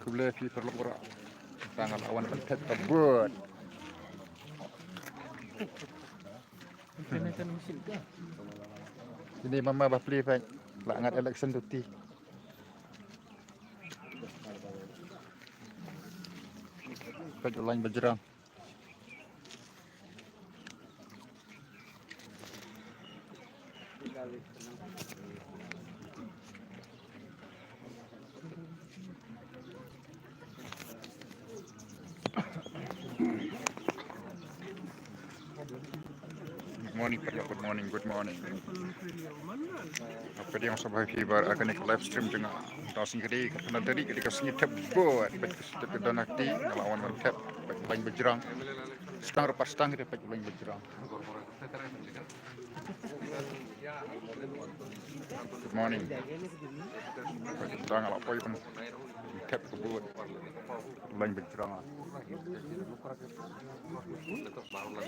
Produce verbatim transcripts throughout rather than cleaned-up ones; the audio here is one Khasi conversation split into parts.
Khublei phi paralok baroh. Tang la wan ban thep ka vote. Kine mama ba plie peit la ngat election duty. Peit u lain bajrang. Good morning, paralok. Good morning, good morning. Nga pdiang sngewbha ïa phi baroh ha kane ka live stream jong nga. Tang sngi ka dei ka pyndonkam ka dei ka sngi thep vote. Peit ka step ka don ha kti, nga la wan ban thep, peit u lain bajrang. Sdang ruh pat sdang, peit u lain bajrang. Good morning. Peit tang la poi ban thep ka vote. U lain bajrang.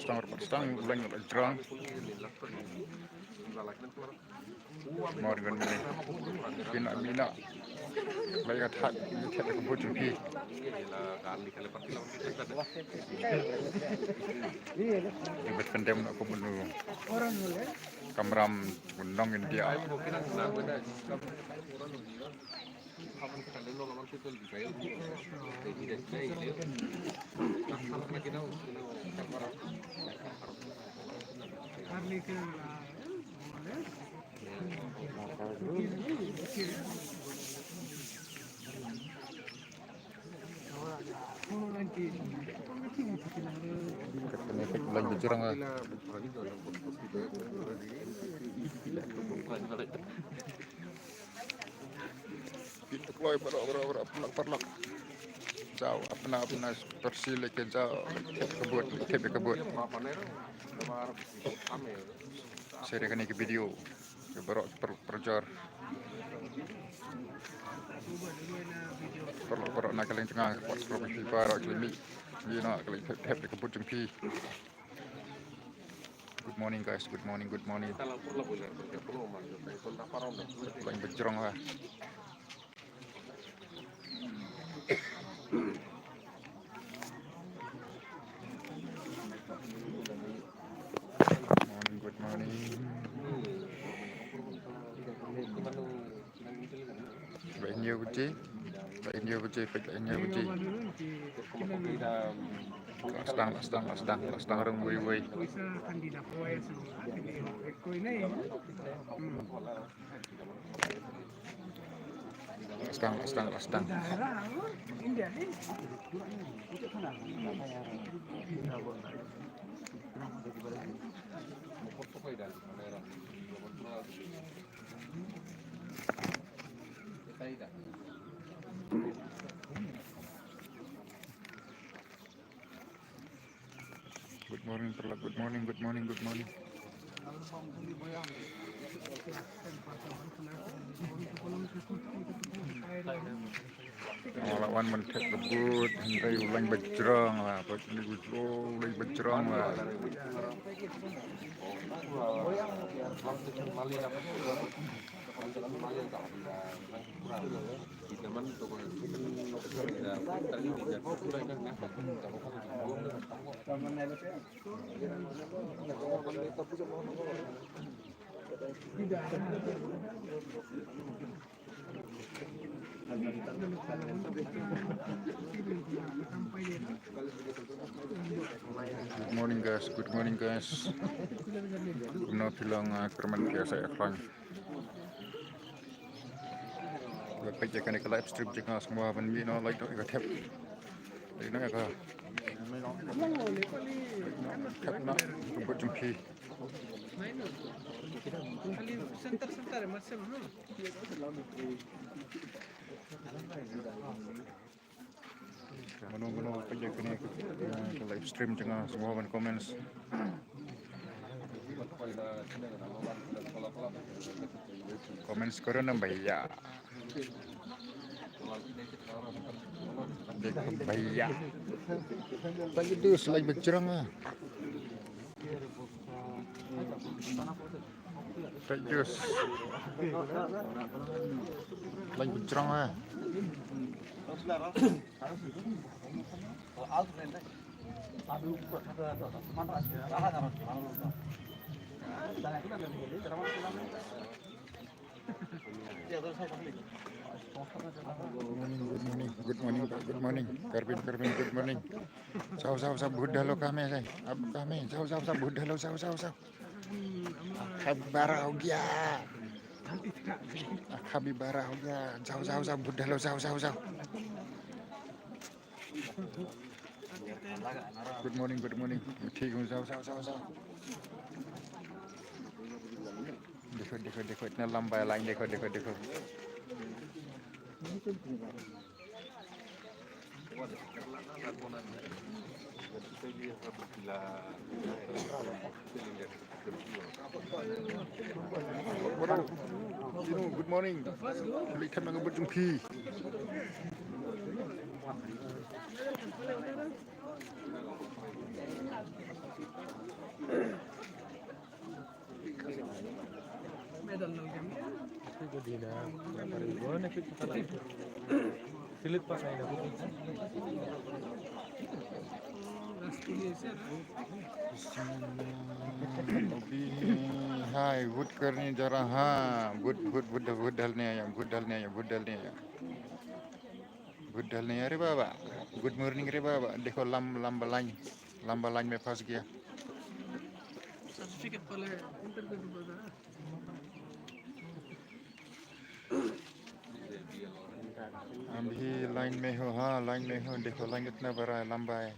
Sdang ruh pat sdang, u lain bajrang. Mor ngan mane. Pina, pina. Lai ka thad, ka thad ka vote jong phi. Ki bet pyndem na ka bun u kamram bun nong India. Kane peit u lain bajrang ah. Peit kloi baroh, baroh, baroh, paralok, paralok. Jaw apna apna persi leit jaw, thep ka vote, thep ka vote. Share kane ka video. Ki baroh ki par-, parajor. Paralok baroh na ka liang jong nga, ka por skrop phi baroh ki la mih. Ngi na ka liang thep, thep ka vote jong phi. Good morning guys, good morning, good morning. Lain bajrang ah. Morning, good morning. Ba hynñiew baje, ba hynñiew baje, peit ba hynñiew baje. La sdang, la sdang, la sdang, la sdang rung wei wei. La sdang, la sdang, la sdang. Good morning, paralok. Good morning, good morning, good morning. Nga la wan ban thep ka vote, hynrei u lain bajrang la, peit u lain bajrang la. Good morning guys, good morning guys. Kumno phi long, ah, kyrmen phi ïa sa ïa khlaiñ. Ba peit ïa kane ka live stream jong nga sngewbha ban mih noh, like noh ïa ka thep. Like noh ïa ka thep noh ka vote jong phi. Mano mano peit ïa kane ka, eh, ka live stream jong nga, sngewbha ban comments. Comments koro na bhaiya. Dekh bhaiya. Peit juice lain bajrang ah. Peit juice. Lain bajrang ah. Good morning, good morning, good morning, good morning. Karvin, Karvin, good morning. Saw, saw, saw, bhut dhalo kam hai, saw. Ab kam hai, saw, saw, saw, bhut dhalo, saw, saw, saw. Akha bhi bara ho gaya. Akha bhi bara ho gaya. Saw, saw, saw, bhut dhalo, saw, saw, saw. Good morning, good morning. ठीक हूँ, जाओ, जाओ, जाओ, जाओ। देखो, देखो, देखो, इतना लंबा है लाइन, देखो, देखो, देखो। Good morning. Late time nang berjumpa. हाय, वोट करने जा रहा। वोट, वोट, वोट, वोट डालने आया, वोट डालने आया, वोट डालने आया। Good morning रे बाबा। Good morning रे बाबा। देखो लम-, लंबा लाइन, लंबा लाइन में फंस गया। सर्टिफिकेट पहले एंटर कर दो। अभी लाइन में हो, हाँ, लाइन में हो। देखो लाइन कितना बड़ा है, लंबा है।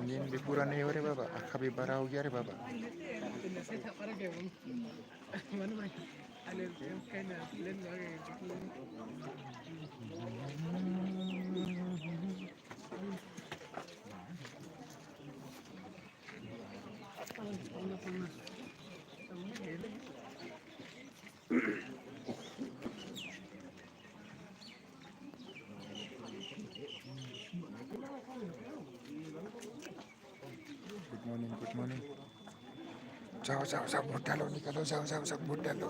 Nin bhi pura nahi ho re baba, akha bhi bara ho gaya re baba. Good morning, good morning. Jao, jao, jao, वोट डालो, निकलो, jao, jao, jao, वोट डालो.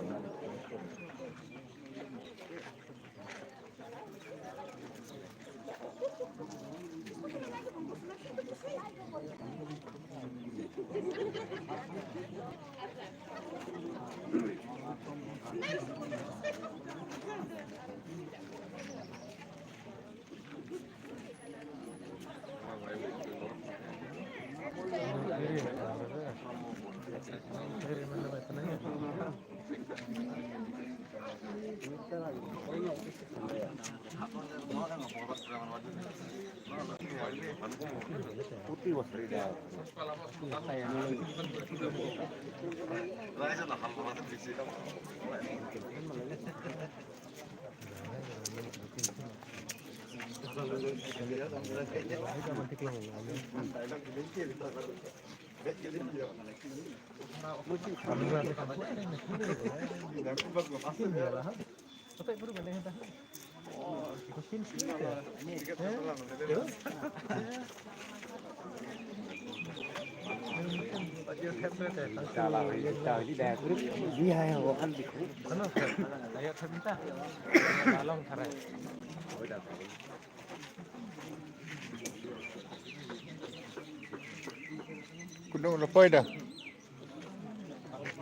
Kuno lo poi da.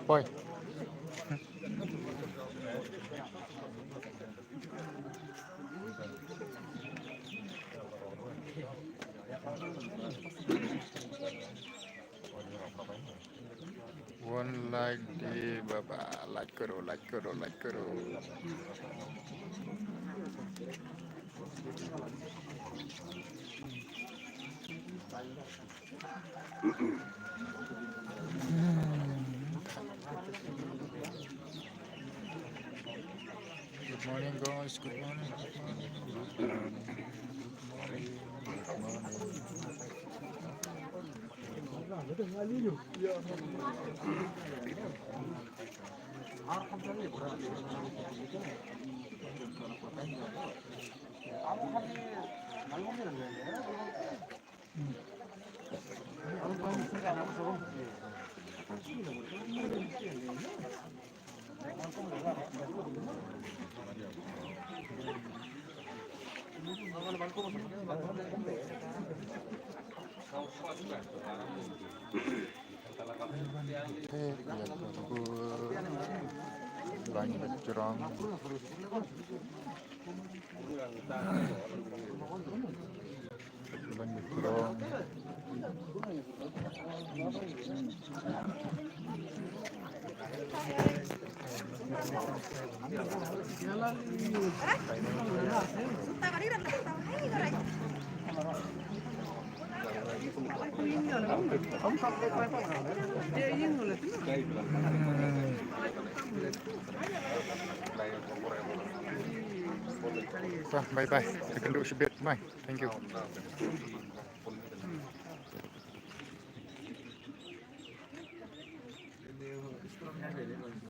Poi. One like de baba, like karo, like karo, like karo. Good morning, guys. Good morning. Good morning. Good morning. Good morning. Bye bye. Ïakynduh shibit. Bye. Thank you.